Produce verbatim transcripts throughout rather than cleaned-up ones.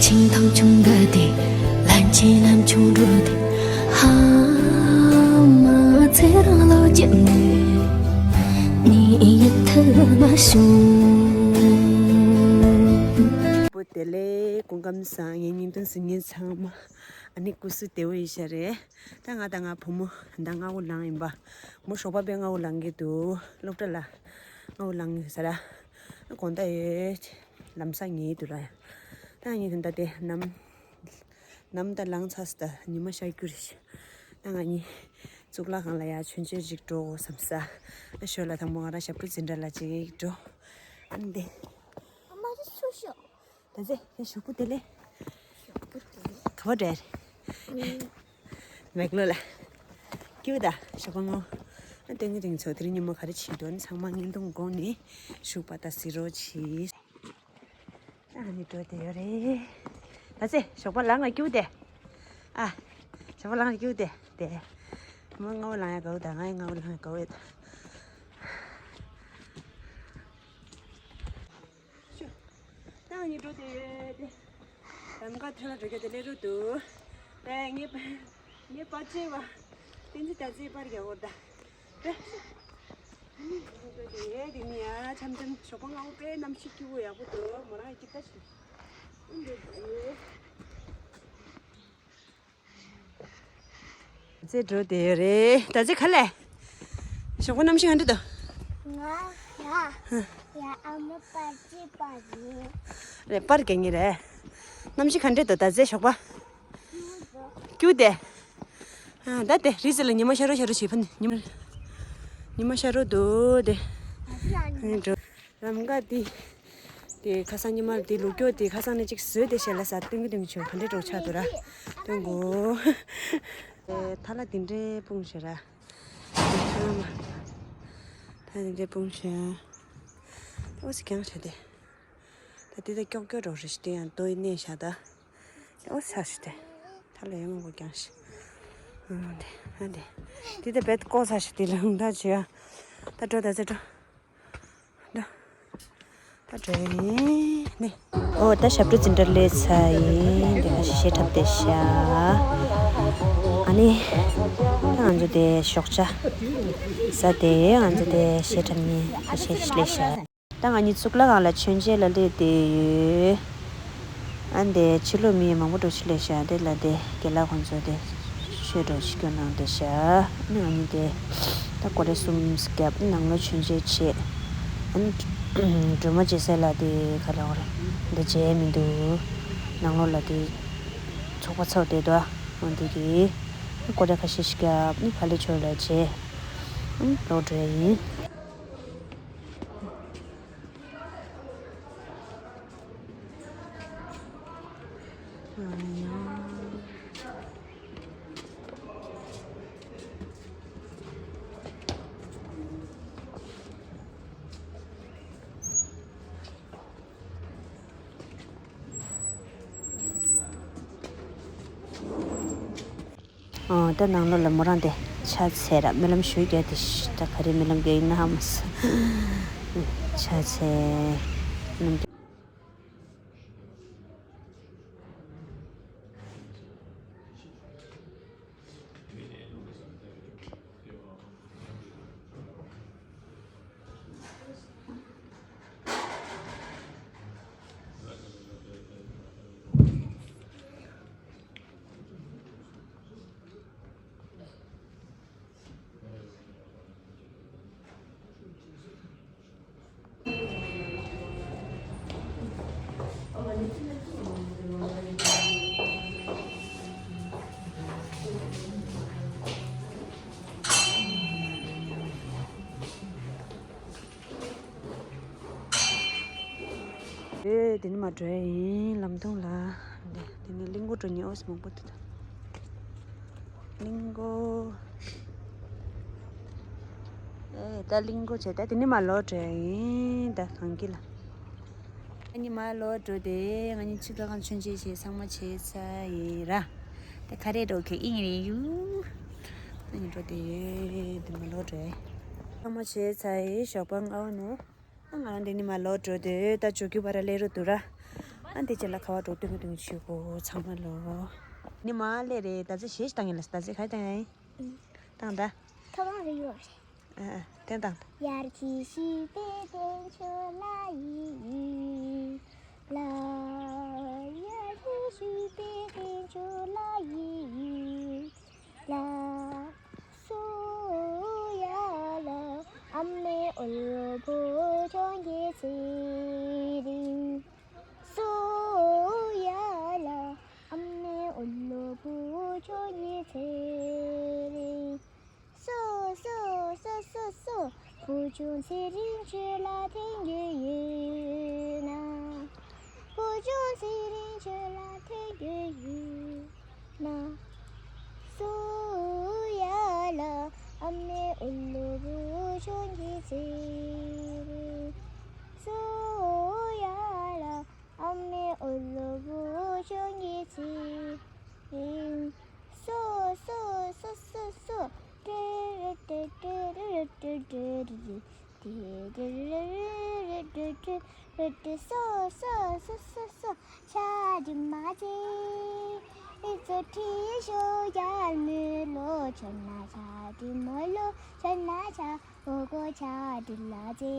ཆིང་ཐང་ཆུང་ག་དེ། ལན་ཆེ་ལན་ཆུང་འགྲོ་དེ། ཧ་མ་ཚེ་རང་ལོ་བརྒྱབ་ནས། ནི་ཡི་ཐུ་མ་ཤུ། བོད་དེ་ལས་སྐུ་ཁམས་བཟང་། ངའི་བརྙན་ཐུང་གཟིགས་མཁན་ཚང་མ། ཨ་ནི་སྐུ་གཟུགས་བདེ་པོ་ཡིན་ཤག་རེད། ད་ང་དང་ང་བུ་མོ་ད་སྔ་པོ་ལངས་ཡིན་པ། མོ་ཞོགས་པ་དཔེ་སྔ་པོ་ལངས་ཀྱི་འདུག་སློབ་གྲྭ་ལ་སྔ་པོ་ལངས་ཡོད་ས་ར། དགོང་དག་ཡོད། ལམ་སང་ཉལ་འདུག་ར། ད་ངས་ད་ལྟ་དེ་ནམ། ནམ་ད་ལངས་ཚར་སོང་། ད་ཉི་མ་ཤར་རྒྱུ་རེད། ད་ང་གཉིས་གཙུག་ལག་ཁང་ལ་ཡར་མཆོད་མཇལ་ཅིག་འགྲོ་དགོས་བསམ་ས། ཨ་ཞོར་ལ་དང་པོ་ང་རང་ཞབས་བྲོ་འཛིན་གྲྭ་ལ་ཅིག་འགྲོ། ཨ་ནི་དེ། ཨ་མ་ཅིག་ཚུར་ཤོག་ད་ཚེ་ཡ་ཞོགས་པ་བདེ་ལེགས། ཞོགས་པ་བདེ་ལེགས། ག་པར་འགྲོ་ཡ་རེད། མེག་ལོ་ལ། སྐྱིད་པོ་ད་ཞོགས་པ་སྔ་པོ། ཨ་སྟོན་གྱི་སྟོན་གྱི་ཚོ་དེ་རིང་ཉིན་མོ་ག་རེ་བྱེད་འདུག་ཨ་ནི་ཚང་མ་བརྙན་ཐུང་སྒང་ནས་ཞུགས་པ་ད་གཟིགས་རོགས་གྱིས། ཨ་ནི་འགྲོ་བསྡད་ཡོད་རེད། ད་ཚེ་ཞོགས་པ་ལངས་ང་སྐྱིད་པོ་བསྡད། ཨ། ཞོགས་པ་ལངས་སྐྱིད་པོ་བསྡད་བསྡད། མོ་སྔ་པོ་ལངས་ཡ་དགའ་པོ་ད། ང་ཡང་སྔ་པོ་ལངས་ཡ་དགའ་པོ་ཡོད་ད། ད་ངས་འགྲོ་དེ་དེ། ལམ་ཁ་ཐོན་ལ་འགྲོ་རྒྱུ་དེ་ལས་རུ་འདུག་ད་ངའི་ངའི་པར་ཆས་པ། བསྟན་འཛིན་ད་ཚེ་པར་རྒྱག་འོར་ད། ད་ངས་འགྲོ་དེ་དེ་ནི་ཡ་འཆམ་འཆམ་ཞོགས་པ་སྔ་པོ་དཔེ་གནམ་གཤིས་སྐྱིད་པོ་ཡག་པོ་འདུག་མོ་རང་ཡི་སྐྱིད་ད་ཞིག་ད་ཚེ་འགྲོ་བསྡད་ཡོད་རེད། ད་ཚེ་ག་ལེ། ཞོགས་པ་གནམ་གཤིས་ག་འདྲ་འདུག་ང་ཡ་ཡ་ཨ་མ་པར་ཅི་པར་ཡིན། རེད་པར་རྒྱག་ངེས་རེད། གནམ་གཤིས་ག་འདྲ་འདུག་ད་ཚེ་ཞོགས་པ། སྐྱིད་པོ་བསྡད། ཨ་ད་དེ་རི་རྩེ་ལ་ཉི་མ་ཤར་རོ་ཤར་རོ་བྱེད་ཕ་ནི་ཉི་མ། ཉི་མ་ཤར་རོ་འདུག་དེ། ཨ་འགྲོ། ལམ་ཁ་འདི། དེ་ཁ་སང་ཉི་མ་དེ་ལུག་སྐྱོག་དེ་ཁ་སང་ནས་ཅིག་བཟོས་ཏེ་ཞལ་ལ་ཟ། སྟོན་གི་སྟོན་གི་བྱོས། ག་འདྲས་འགྲོ་ཆགས་འདུག་ར། སྟོན་གོ། ཐ་ལ་དེ་འདྲས་སྤུངས་ཤག་ར། ཐ་ལ་དེ་འདྲས་སྤུངས་ཤག་ཨོ་སི་རྐྱང་ཤག་དེ། ད་དེ་ད་ཀྱོག་ཀྱོག་འགྲོ་རེ་ཞིག་དེ་ཡང་ཏོའི་གནས་ཤག་ད། ཨོ་ས་ཞིག་དེ། ཐ་ལ་ཡང་མང་པོ་རྐྱང་ཤག་ཨ་དེ་ཨ་དེ། དེ་ད་བེད་ཀོ་ས་ཞིག་དེ་ལ་ཧུང་ད་བྱོས་ཨ། ད་འགྲོ་ད་ཚེ་འགྲོ། ད་ད་འགྲོ་ཡིན་ནི། ཨོ་ད་ཞབས་བྲོ་འཛིན་གྲྭ་སླེབས་ཚར་ཡིན། དེ་ང་ཞིག་གཞས་འཁྲབ་བསྡད་ཤག་ཨ་ནི། ད་ང་ཚོ་དེ་ཞོགས་ཇ་ཟ་དེ་ང་ཚོ་དེ་གཞས་འཁྲབ་ནི་ད་གཞས་སླེབས་ཤག་ད་ང་གཉིས་གཙུག་ལག་ཁང་ལ་མཆོད་མཇལ་ལ་སླེབས་བསྡད་ཡོད། ཨ་འདི་ཕྱི་ལོགས་མི་མང་པོ་འགྲོ་ཕྱི་ལས་ཤག་དེ་ལ་དེ་རྒན་ལགས་ཁོང་ཚོ་དེ་ཆོས་འགྲོ་ཕྱི་སྐྱོད་གནང་བསྡད་ཤག་ཨ་ནི་ང་གཉིས་དེ་ད་སྒོ་ར་གསུམ་བརྒྱབ་ནང་ལོགས་མཆོད་མཇལ་བྱས། ཨ་ནི་སྒྲོལ་མ་མཇལ་ས་ལ་དེ་ག་ལ་བར་འདི་མཇལ་མི་འདུག་ནང་ལོགས་ལ་དེ་ཚོགས་པ་ཚོགས་བསྡད་འདུག་འོ་འདི་གི་སྒོ་ར་ཁ་ཤས་ཤིག་བརྒྱབ་ནི་ཕ་ལེ་ཆོས་ལ་མཇལ། ཨ་ནི་ལོག་འགྲོ་ཡ་ཡིན། ཨོ་ད་ནང་ལོགས་ལ་མོ་རང་དེ་ཕྱག་འཚལ་ར་སྨོན་ལམ་ཞུ་རྒྱུ་དེ་ཤི་ད་ག་རེ་སྨོན་ལམ་རྒྱག་ཡིན་ན་ཧ་མ་སོང་། ཕྱག་འཚལ། སྨོན་ལམ་རྒྱག་ཨེ་དེ་ནི་མ་འགྲོ་ཡ་ཡིན་ལམ་དུང་ལ། དེ་ནི་གླིང་སྐོར་འགྲོ་ཉེ་ཨོ་སི་མང་པོ་འདུག་ད། གླིང་སྐོར། ཨེ་ད་གླིང་སྐོར་བྱས་ད་དེ་ནི་མ་ལོག་འགྲོ་ཡ་ཡིན་ད་གངས་སྐྱིད་ལ། ང་གཉིས་མ་ལོག་འགྲོ་དེ་ང་གཉིས་ཆུ་ཚོད་གང་མཆོད་མཇལ་བྱས་ཚང་མ་བྱས་ཚར་ཡིན་ར། དེ་ཁ་རས་འགྲོ་ཁྱོད་ཨིན་རེད་ཡུ། ང་གཉིས་འགྲོ་དེ་ཡོད་དེ་མ་ལོག་འགྲོ་ཡ། ཚང་མ་བྱས་ཚར་ཡིན་ཞོགས་པ་སྔ་པོ་ནས། ང་རང་འདི་ནས་མ་ལོག་འགྲོ་དུས་ད་ཇོ་རྒྱུ་བ་ར་སླེབས་རོགས་འདུག་ར། ཨ་འདི་རྗེས་ལ་ཁ་བ་འགྲོ་སྟོན་གི་སྟོན་གི་བྱེད་དགོས་ཚང་མ་ལོ། ནི་མ་སླེབས་རེད། ད་ཚེ་གཞས་ཞིག་བཏང་ཡིན་ལ། ད་ཚེ་ག་བཏང་ཡིན། བཏང་ད། ཁ་བ་རེད་ཡོད་རེད། ཨ་ཨ་དེ་བཏང་ད། ཡར་གྱིས་ཞུས་པའི་བསྟན་བཅོས་ལ་ཡིས་ལ། ཡར་གྱིས་ཞུས་པའི་བསྟན་བཅོས་ལ་ཡིས་ལ། སུ་ཡ་ལ་ཨ་མའི་འོལ་བོ་ཁྱོད་ཀྱི་ཚེ་རིང་། སུ་ཡ་ལ་ཨ་མའི་འོལ་བོ་ཁྱོད་ཀྱི་ཚེ་རིང་། སོ་སོ་སོ་སོ་སོ། བུ་ཆུང་ཚེ་རིང་ཁྱོད་ལ་ཐུག་རྒྱུ་ཡོད་ན། བུ་ཆུང་ཚེ་རིང་ཁྱོད་ལ་ཐུག་རྒྱུ་ཡོད་ན། སུ་ཡ་ལ་ཨ་མའི་འོལ་བོ་ཁྱོད་ཀྱི་ཚེ་རིང་། སུ་ཡ་ལ་ཨ་མའི་འོལ་བོ་ཁྱོད་ཀྱི་ཚེ་རིང་། སོ་སོ་སོ་སོ་སོ། ཏེ་རེ་ཏེ་ཏེ་རེ་ཏེ་ཏེ་རེ་ཏེ་ཏེ་རེ་རེ་ཏེ་ཏེ་རེ་ཏེ། སོ་སོ་སོ་སོ་སོ། ཆ་དྲི་མ་ཅི་རི་ཙོ་ཁྲི་ཤོ་ཡར་མི་ལོ་ཆོ་ན་ཆ་དྲི་མོ་ལོ་ཆོ་ན་ཆ། འོ་གོ་ཆ་དྲི་ལ་ཙེ།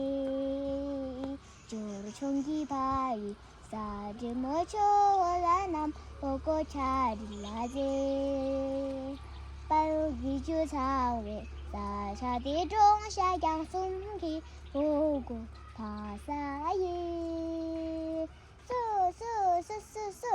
ཇོར་ཆུང་གི་ཕ་ཡི་ས་དྲི་མོ་ཆོ་འོ་ལ་ནམ། འོ་གོ་ཆ་དྲི་ལ་ཙེ། པའོ་གི་ཇུ་ཚང་བའི་ས་ཆ་དེ་ཀྲོང་ཤ་ཀྱང་གསུམ་གྱི་འོ་གོ་ཕ་ས་ཡི། སོ་སོ་སོ་སོ་སོ། སོ་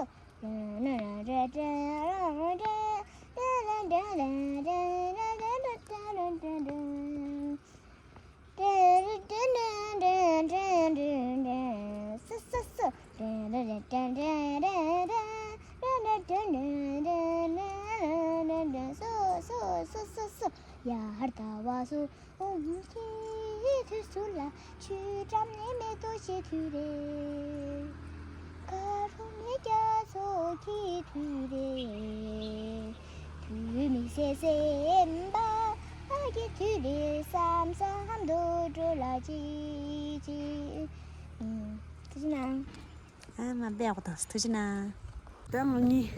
སོ་སོ་སོ་སོ། ཡར་ཟླ་བ་སུ་འོང་གི་དུས་སུ་ལ། ཆུ་འགྲམ་ནས་མེ་ཏོག་བཞད་དུས་རེད། དཀར་པོ་མེ་རྒྱ་མཚོ་འཁྱིལ་དུས་རེད། དུས་མི་ཟད་སེམས་པ་སྐྱིད་དུས་རེད། བསམ་བསམ་དུ་འགྲོ་ལ་ཅི་ཅི། ཨུམ། ཐུགས་རྗེ་གནང་། ཨ་མ་པེ་ཨོ་དང་ཐུགས་རྗེ་གནང་། ད་ང་གཉིས་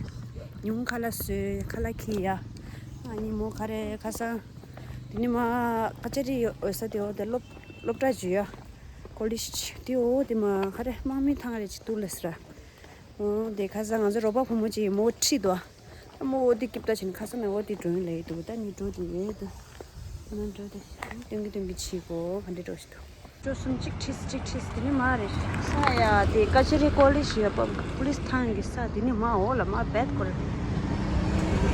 ཉུང་ཁ་ལག་བཟོས། ཁ་ལག་འཁྱེར་ཡ། ང་གཉིས་མོ་ག་རེ་ཁ་སང་དེ་ནི་མ་ཀ་ཅ་རི་འོད་ས་དེ་འོ་དེ་སློབ་སློབ་གྲྭ་བརྒྱུད་ཡ། ཀོ་ལེཇ་དེ་འོ་དེ་མ་ག་རེ་དམག་མི་ཐང་རེ་ཅིག་འདུག་ལབ་ཟེར། འོ་དེ་ཁ་སང་ང་ཚོ་རོགས་པ་བུ་མོ་ཅིག་མོ་ཁྲིད་འདུག་ཨ་མོ་འོ་དེ་སྐྱིབས་ད་ཕྱིན་ཁ་སང་ནས་འོ་དེ་འགྲོ་ཡིན་ལབ་ཡོད་འདུག་ད་ནི་འགྲོ་དེ་ཡོད་འདུག་ཨ་ནི་འགྲོ་དེ་སྟོན་གི་སྟོན་གི་བྱེད་དགོས་ག་འདྲ་འགྲོ་ཞིག་འདུག་འགྲོ་གསུམ་གཅིག་ཁྲིས་གཅིག་ཁྲིས་དེ་ནི་མ་རེད། ས་ཡ་དེ་ཀ་ཅ་རི་ཀོ་ལེ་ཞི་ཡོད་པ་པུ་ལིས་ཐང་གི་ས་དེ་ནི་མ་འོག་ལ་མ་བེད་ཀོ་རེད།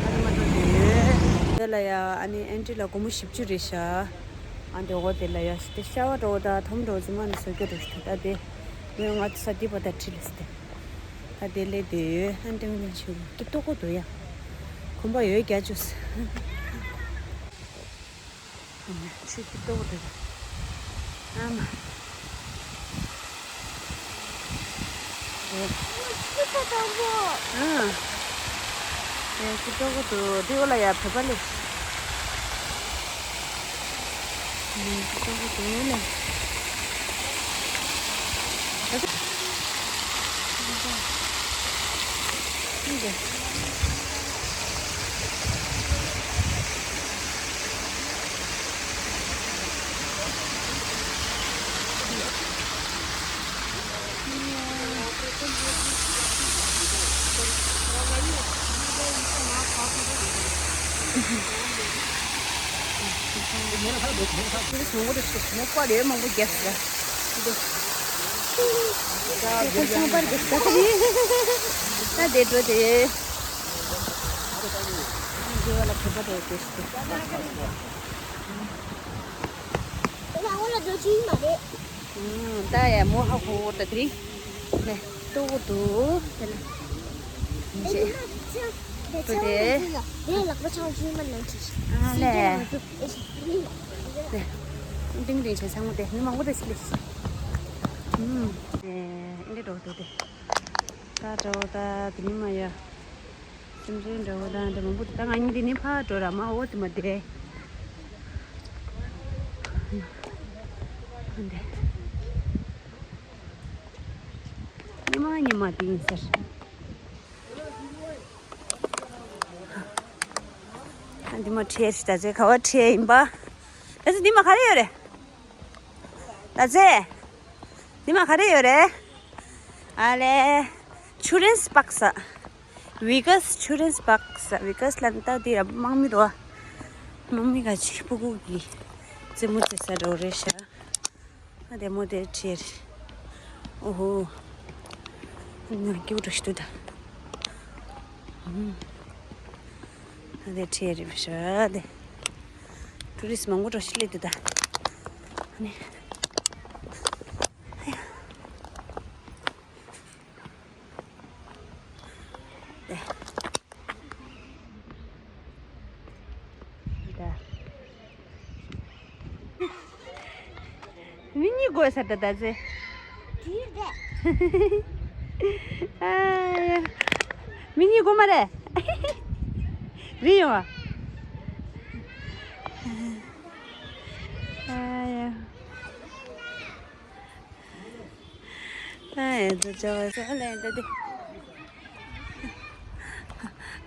ཨ་ནི་མ་འགྲོ་དེ་དེ་ལ་ཡ་ཨ་ནི་ཨེན་ཏི་ལ་སྒོར་མོ་བཞི་བཅུ་རེད་ཤག་ཨ་འདི་འོ་དེ་ལ་ཡ་དེ་ཤ་བ་འགྲོ་ད་ཐོམ་འགྲོ་ཙི་མ་ནི་བཟོ་རྒྱུ་འགྲོ་ཞིག་ད་དེ་ངོས་ང་ས་དེ་པ་ད་ཁྲི་ལ་སི་དེ་ད་དེ་ལས་དེ་ཡོད་ཨ་འདི་ངོས་ཆུ་ཀི་ཏོ་ཀོ་དོ་ཡ་གོམ་པ་ཡོད་རྒྱ་ཆུ་ས། ཆུ་ཀི་ཏོག་འདུག་ཨ་མ། ཨེ། ཆུ་ཀི་ཏོག་པོ། ཨ། ཨེ་ཀི་ཏོག་པོ་འདུག་འདི་འོ་ལ་ཡ་བོད་པ་ལས། ཨེ་ཀི་ཏོག་པོ་འདུག་ལས། ད་དེ་འགྲོ་དེ། འདི་བ་ལ་བོད་པ་དེ་དེ་ཞིག་དེ། ད་ཡ་མོ་ཧ་གོ་ད་དེ་རིང་ནས་ལྟོ་གོ་འདུག་དེ་ལ་ཡིན་ཆེ། ལྟོ་དེ། ཨ་ལས། ཏིང་ཏིང་བྱས་ཚང་མ་དེ་མི་མང་པོ་དེ་སླེབས་སོང་། ཨུམ། དེ་འདི་འགྲོ་འདུག་དེ། ད་འགྲོ་ད་དེ་མི་མ་ཡ། སེམས་ཅན་འདྲ་བོ་དང་འདྲ་མང་པོ་འདུག་ད་ང་གཉིས་འདི་ནས་ཕར་འགྲོ་ར་མ་འོ་དེ་མ་བསྡད། ཉི་མ་ ཉི་མ་དེ་ཡིན་ཟེར། ཨ་འདི་མ་ཁྲལ་ཞིག་ད་ཚེ་ག་བ་ཁྲལ་ཡིན་པ། ད་ཚེ་འདི་མ་ག་རེ་ཡོད་རེད། ད་ཚེ། འདི་མ་ག་རེ་ཡོད་རེད། ཨ་ལེ། Children's Park ས། Vegas Children's Park ས། Vegas ལ་ནི་ད་འདི་ར་དམག་མི་རོ། དམག་མི་ག་ཅིག་སྤུ་གུ་གི་རྩེད་མོ་རྩེ་ས་རོ་རེད་ཤག་ཨ་དེ་མོ་དེ་ཁྲིར། ཨོ་ཧོ། ང་སྐྱིད་པོ་འགྲོ་ཞིག་འདུག་ད། ཨ་དེ་ཁྲིར་བཞག་དེ། ཊུ་རི་སི་མང་པོ་འགྲོ་ཞིག་སླེབས་འདུག་ད། ཨ་ནི། མི་གཉིས་དགོས་ས་ད་ད་ཚེ། ཨ་ཡ། མི་གཉིས་དགོས་མ་རེད། རི་ཡོང་བ། ཨ་ཡ། ཨ་ཡ་དུ་ཅོ་བ་ས་ལེ་ད་དེ།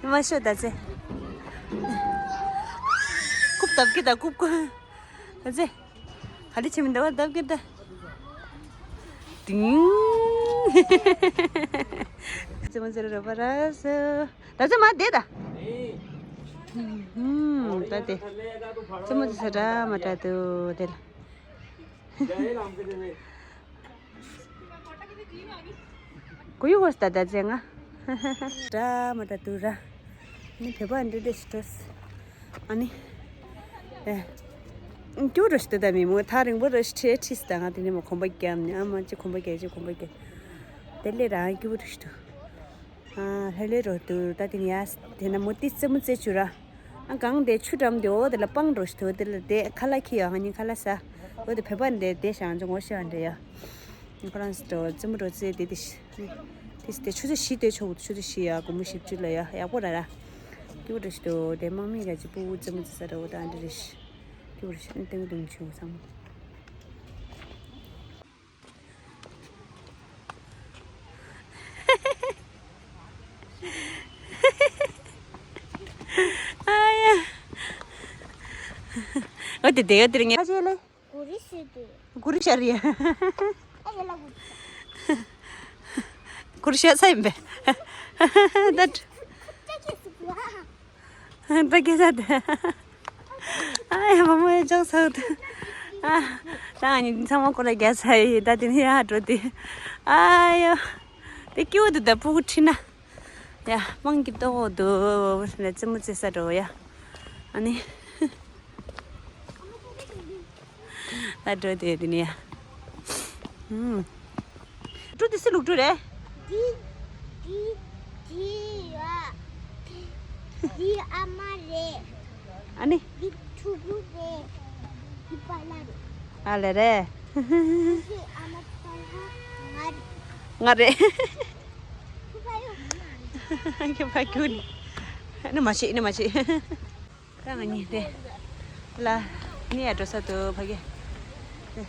མ་ཤོད་ད་ཚེ། རྐུབ་བརྡབ་ཀྱི་ད་རྐུབ་ཀུ། ད་ཚེ། ག་ལེ་ཆེ་མི་འདུག་བརྡབ་ཀྱི་ད། ཏིང་། ཙེ་མོ་ཙེ་ར་ར་པ་ར་སོ། ད་ཚེ་མ་བསྡད་ད། ཧུམ་ད་དེ། ཙེ་མོ་ཙེ་ས་འདྲ་མ་འདྲ་འདུག་དེ་ལ། གུ་ཡུ་ཧོ་སྟ་ད་ཙེ་ང་། འདྲ་མ་འདྲ་འདུག་ར། ནི་བོད་པ་འདྲ་འདྲ་ཞིག་འགྲོ། ཨ་ནི། ཨེ། སྐྱུར་རོ་ཞིག་འདུག་ད་མི་མོ་ཐག་རིང་པོ་རོ་ཞིག་ཁྲིད་ཁྲིད་ད་ང་དེ་ནི་མོ་གོམ་པ་བརྒྱབ་ནི་ཨ་མ་ཅི་གོམ་པ་བརྒྱབ་ཅི་གོམ་པ་བརྒྱབ། དེ་ལས་རང་སྐྱུར་རོ་ཞིག་འདུག་ཨ་ལྷོད་ལྷོད་རོ་འདུག་ད་དེ་ནི་ཡ། དེ་ན་མོ་ཏི་རྩེད་མོ་རྩེ་བཅུག་ར། ཨ་གང་དེ་ཆུ་འགྲམ་དེ་འོ་དེ་ལ་སྤང་འགྲོ་ཞིག་འདུག་དེ་ལ་དེ་ཁ་ལག་ཁྱེར་ཡོང་ཨ་ནི་ཁ་ལག་ཟ། འོ་དེ་བོད་པ་འདི་དེ་ཞང་ཅུང་ངོ་ཤེས་པ་འདྲ་ཡ། ཁོ་རང་སི་ཏོ་རྩེད་མོ་འགྲོ་རྩེ་དེ་དེ་ཤི། དེ་སི་དེ་ཆུ་ཚོད་བཞི་དེ་ཆོག་ཆུ་ཚོད་བཞི་ཡ་དགོང་མོ་བཞི་བཅུ་ལ་ཡ་ཡག་པོ་ར་ར། སྐྱིད་པོ་འགྲོ་ཞིག་འདུག་དེ་དམག་མི་ག་ཅིག་སྤུ་གུ་རྩེད་མོ་རྩེ་ས་འདྲ་བོ་དང་འདྲ་རེད་ཤི། སྐྱིད་པོ་རེད་ཤི་ཨ་ནི་སྟོན་གི་འདུག་མི་ཆུང་ཚང་མ། ཨ་ཡ། འོ་དེ་དེ་ཡོད་དེ་རེད་ངས། ཁ་ཆེ་ལེ། གུ་རི་ཤི་དེ། གུ་རི་ཤ་རི། ཨ་ཡ་ལ་གུ་རི། གུ་རི་ཤ་ས་ཡིན་པས། ད། ཁ་ཆེ་སུ་གུ་ཨ། ད་སྐད་ཆ་དེ། ཨ་ཡ་མ་མོ་ཡ་ཅོག་ཚ་དེ། ཨ། ད་ང་གཉིས་ཚང་མ་སྐོར་ར་རྒྱག་ཚར་ཡི་ད་དེ་ནས་ཡར་འགྲོ་དེ། ཨ་ཡ། དེ་སྐྱིད་པོ་འདུག་ད་སྤུ་གུ་ཁྲིད་ན། ཡ་དམངས་ཀྱི་ལྟོ་གོ་འདུག་ལ་རྩེད་མོ་རྩེ་ས་འགྲོ་ཡ། ཨ་ནི། ད་འགྲོ་དེ་དེ་ནས་ཡ། ཧུམ། ཀྲུ་དེ་སི་ལུག་ཀྲུ་རེད། འདི་འདི་འདི་ཡ། འདི་ཨ་མ་རེད། ཨ་ནི། འདི་ཕྲུ་གུ་རེད། འདི་པཱ་ལགས་རེད། ཨ་ལེ་རེད། འདི་ཨ་མ་པཱ་ལགས་ང་རེད། ང་རེད། ཁྱོད་ཕ་ཡུལ། ཁྱོད་ཕ་ཁྱོད་ནི། ཨ་ནི་མ་བྱེད་ནི་མ་བྱེད། ད་ང་གཉིས་དེ་ལ་ནི་ཡ་འགྲོ་ས་འདུག་ཕ་གི། དེ་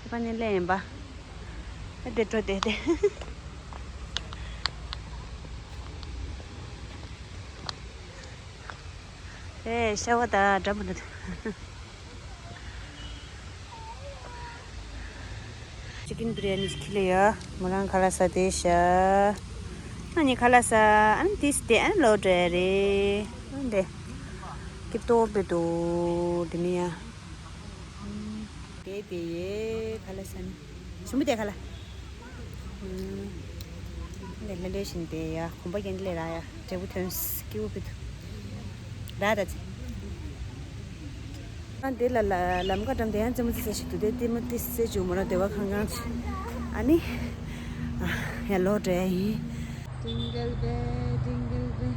ཨ་ཕ་ནི་ལེན་པ། ཨ་དེ་འགྲོ་དེ་དེ། ཨེ་ཤ་བ་ད་འདྲ་མི་འདུག་ཅི་ཀིན་བི་རི་ཡ་ནི་ཁི་ལེ་ཡ། མོ་རང་ཁ་ལག་ཟ་དེ་ཤ། ཨ་ནི་ཁ་ལག་ཟ། ཨ་ནི་ཏིས་དེ་ཨ་ནི་ལོ་འདྲ་རེད། ཨ་འདི། ཀི་ཏོ་བེ་དོ། དེ་ནི་ཡ། དེ་དེ་ཡེ་ཁ་ལག་ཟ་ནི། ཞུམ་བུ་དེ་ཁ་ལག་ལེ་ལེ་ལེ་བཞིན་དེ་ཡ་གོམ་པ་རྒྱན་ལེ་ར་ཡ་འབྲས་བུ་ཐོན་སྐྱིད་པོ་བུད་ར་ད་ཚེ། ཨ་དེ་ལ་ལ་ལམ་ཁ་འགྲམ་དེ་ཡང་རྩེད་མོ་རྩེ་ས་ཞིག་འདུག་དེ་རྩེད་མོ་རྩེ་ས་བྱུང་མོ་ར་དེ་བ་ཁང་ཁང་ཆེ། ཨ་ནི་ཡ་ལོ་འདྲ་ཡིན། ཏིང་གལ་བེ་ཏིང་གལ་བེ།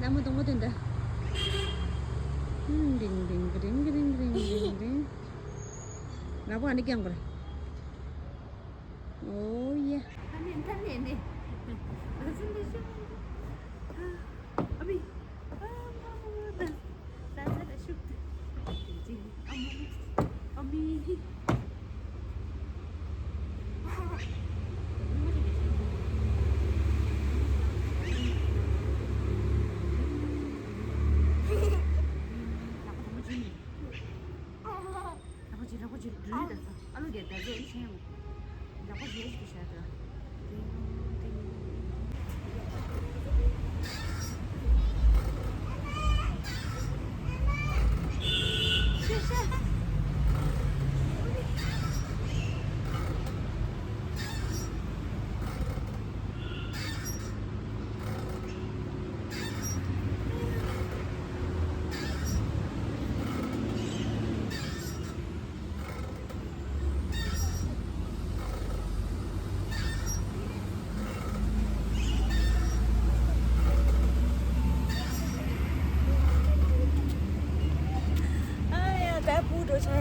ལ་མོ་དང་མོ་དེ་འདྲ། ཏིང་ཏིང་ཏིང་ཏིང་ཏིང་ཏིང་ཏིང་ཏིང་། ལ་བ་ཨ་ནི་ཀྱང་གོ་ར། ཨོ་ཡ། ཨ་ནི་ད་ནས་ནས། ཨ་ཟིན་དེ་ཤི་མོ་འདུག་ཨ་མི། ཨ་མ་མ་མ་ད། ད་ད་ད་ཤུག་ཏུ། ཨ་མ་མ། ཨ་མི། འོ་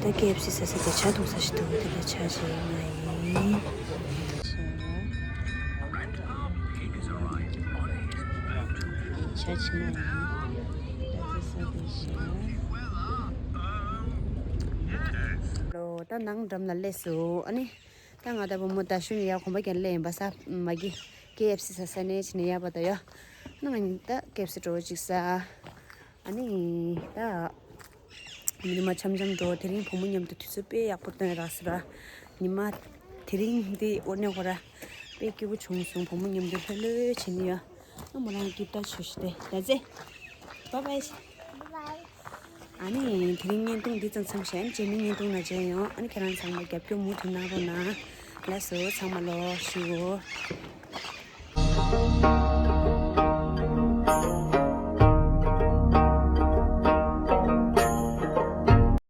ད་ཀེ་ཨེཕ་སི་ཟ་ས་དེ་ཇ་འཐུང་ས་ཞིག་འདུག་དེ་ལ་ཇ་བྱེད་ང་ཡིན། ཇ་བྱེད་ང་ཡིན། ད་དེ་ས་དེ་ཤ། ལོ། ད་ནང་འགྲམ་ལ་སླེབས་སོང་། ཨ་ནི། ད་ང་ད་བུ་མོ་ད་ཤུ་ནི་ཡ་གོམ་པ་རྒྱག་ལེ་ཡིན་པ་ས་མ་གི། ཀེ་ཨེཕ་སི་ཟ་ས་ནས་ཕྱིན་ནས་ཡ་པ་ད་ཡ། ང་ནི་ད་ཀེ་ཨེཕ་སི་འགྲོ་ཅིག་ཟ། ཨ་ནི་ད། ཉི་མ་འཆམ་འཆམ་འགྲོ། དེ་རིང་བུ་མོ་མཉམ་དུ་དུས་ཚོད་དཔེ་ཡག་པོ་སྟོན་རག་སོང་ར། ཉི་མ་དེ་རིང་འདི་འོ་ནས་ཧོ་ར། དཔེ་སྐྱིད་པོ་བྱུང་སོང་། བུ་མོ་མཉམ་དུ་ལྷོད་ལྷོད་བྱེད་ནི་ཡ། ཨ་མོ་རང་གིབ་ཏ་ཆུ་ཞིག་སྟེ་ད་ཙེ། བཱའི་བཱའི། ཨ་ནི་དེ་རིང་བརྙན་ཐུང་འདི་ཙམ་ཙམ་བྱས། རྗེས་མའི་བརྙན་ཐུང་ནང་མཇལ་ཡོང་། ཨ་ནི་ཁྱེད་རང་ཚང་མ་རྒྱབ་སྐྱོར་མུ་མཐུད་གནང་རོགས་གནང་། ལགས་སོ། ཚང་མ་ལོ་ཞུ།